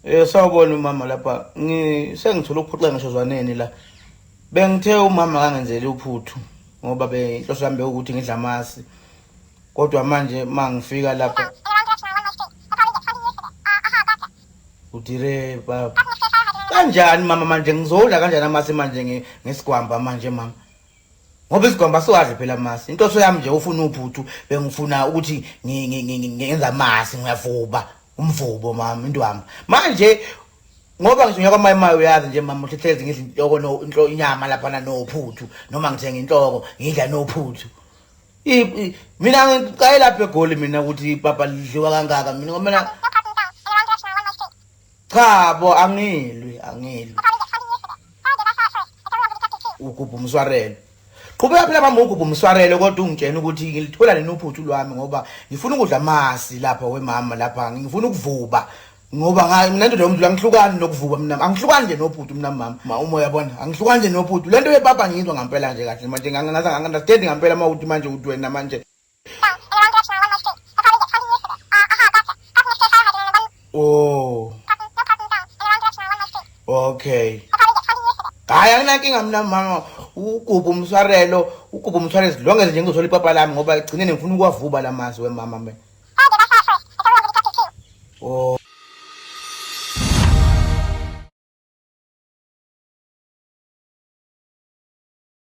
Sawubona umama lapha. Ngi sengithola ukuphuca ngisho zwaneni la. Bengithe umama kangenzeli uphuthu ngoba be inhloso yami bewukuthi ngidla amasi. Kodwa manje mangifika lapha Udire baba. Kanjani mama manje ngizodla kanjani amasi manje ngesigwamba manje mama? Ngoba isigwamba siwadle phela amasi. Inhloso yami nje ufuna uphuthu bengifuna ukuthi ngenza amasi ngiyavuba umvubo mama intwamba. Manje ngoba ngisho unyaka mayi mayi uyazi nje mama uthi hlezi ngidla inhloko no inhlo inyama lapha nophuthu noma ngithenga inhloko ngidla nophuthu. Mina ngiqale lapha eGoli mina ukuthi ipapa lidliwa kangaka mina ngoba mina cha bo angilwi angilwi. Ugubha umswarelo. Qhubeka phela mama ugubha umswarelo kodwa ungitshena ukuthi ngilithola nini uphuthu lwami ngoba ngifuna ukudla amasi lapha wemama lapha ngifuna ukuvuba ngoba mina nto lomuntu angihlukani nokuvuba mina angihlukani nje nophuthu mina mama ma umoya yabona angihlukani nje nophuthu lento yepapa ngiyizwa ngampela nje kahle manje ngangaze ngangunderstand ngampela uma uthi manje uthi wena manje Oh. Okay. Hayi anginankinga mina mama ugubha umswarelo ugubha umswarelo zilongeze nje ngizothola ipapa lami ngoba egcineni ngifuna ukuwavuba la mazwi wemama mina. Oh.